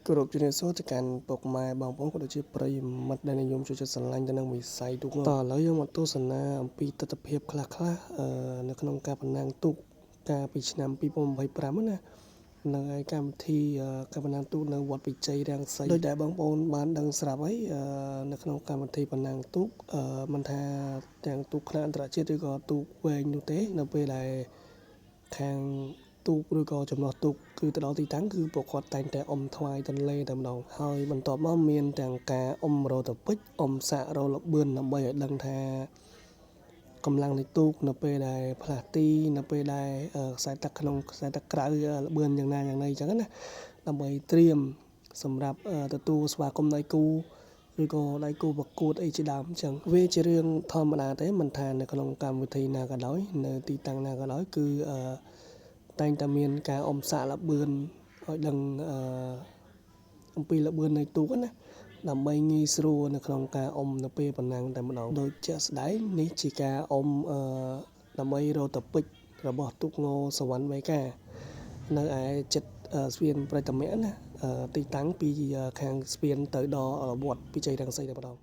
គោរពជំរាបសួរទៅកាន់ពុកម៉ែបងប្អូនក៏ដូចជាប្រិយមិត្តដែលនិយមចូលចិត្តស្រឡាញ់ទៅនឹងវិស័យទូកតឥឡូវយើងមកទស្សនាអំពីទស្សនវិជ្ជាខ្លះៗនៅក្នុងការប្រណាំងទូកកាលពីឆ្នាំ2025ណានៅឯកម្មវិធីការប្រណាំងទូកនៅវត្តវិជ័យរង្សីដោយដែលបងប្អូនបានដឹងស្រាប់ហើយនៅក្នុងកម្មវិធីប្រណាំងទូកមិនថាទាំងទូកខ្នាតអន្តរជាតិឬក៏ទូកវែងនោះទេនៅពេលដែលខាងទូកឬក៏ចំណោះទូកគឺទៅដល់ទីតាំងគឺពួកគាត់តែងតែអុំថ្វាយទន្លេតែម្ដងហើយបន្ទាប់មកមានទាំងការអុំរោតពេជ្រអុំសាករលបឿនដើម្បីឲ្យដឹងថាកម្លាំងនៃទូកនៅពេលដែលផ្លាស់ទីនៅពេលដែលខ្សែទឹកក្នុងខ្សែទឹកក្រៅលបឿនយ៉ាងណាយ៉ាងណីអញ្ចឹងណាដើម្បីត្រៀមសម្រាប់ទទួលស្វាគមន៍ដៃគូឬក៏ដៃគូប្រកួតអីជាដើមអញ្ចឹងវាជារឿងធម្មតាទេមិនថានៅក្នុងកម្មវិធីណាក៏ដោយនៅទីតាំងណាក៏ដោយគឺតែងតែមានការអុំសាកល្បឿនឲ្យដឹងអំពីល្បឿននៃទូកណាដើម្បីងាយស្រួលនៅក្នុងការអុំនៅពេលប្រណាំងតែម្ដងដោយជាក់ស្ដែងនេះជាការអុំដើម្បីរកតពេជ្ររបស់ទូកងសវណ្ណបេកានៅឯចិត្តស្ពានព្រៃតាមៈណាទីតាំងពីខាងស្ពានទៅដល់វត្តពិជ័យរង្សីតែម្ដង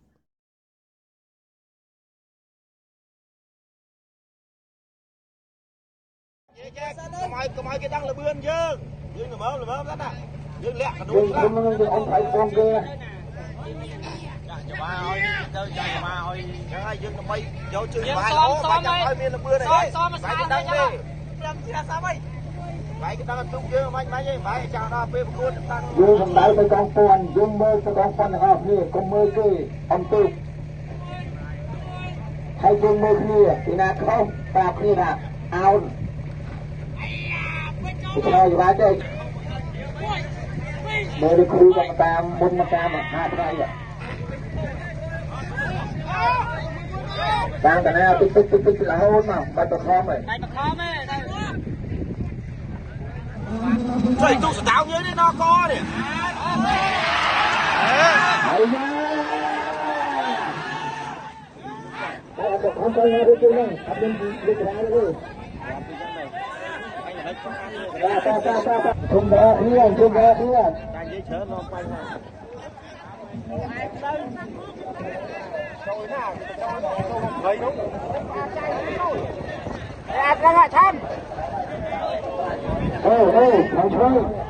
កុំឲ្យគេដឹងលបឿនយើងយើងល្មមល្មមសិនណាយើងលាក់កដួ យើង លខ្លះ ខ្ញុំនឹងទៅអមថៃពងគេ ចាស់ច្បាឲ្យទៅចាស់ច្បាឲ្យចឹងហើយយើងដើម្បីយកជើងច្បាល្អបាច់ចាំឲ្យមានលបឿនអីបាច់គេដឹងទេ ខ្ញុំជាសាប់ហើយ បាច់គេដឹងទុកយើងបាច់បាច់ទេបាច់ចាំដល់ពេលប្រកួតតាំង យើងសំដៅទៅកងពាន់យើងមើលទៅកងពាន់ទាំងអស់គ្នាកុំមើលគេអំទូកហើយយើងមើលគ្នាពីណាខុសប្រាប់គ្នាថាអោនទៅឆ្លើយច្បាស់ទេមើលគ្រូក៏តាមមុនមកតាមហាថ្ងៃតាមតាណាតិចតិចតិចតិចរហូតមកបាច់បខំហី តែបខំទេតែ ចុយទុកសដៅយើងនេះដល់កនេះ ហើយណាតែក៏ខំទៅណាទៅហ្នឹងអត់មានលិចរាទេតាតាតាតាជុំដល់គ្នាជុំដល់គ្នា តែនិយាយច្រើននាំបញ្ហាចូលណាចូលចូលមកព្រៃនោះ អាត្រង់ឆាំ អូអូខាងឆ្វេង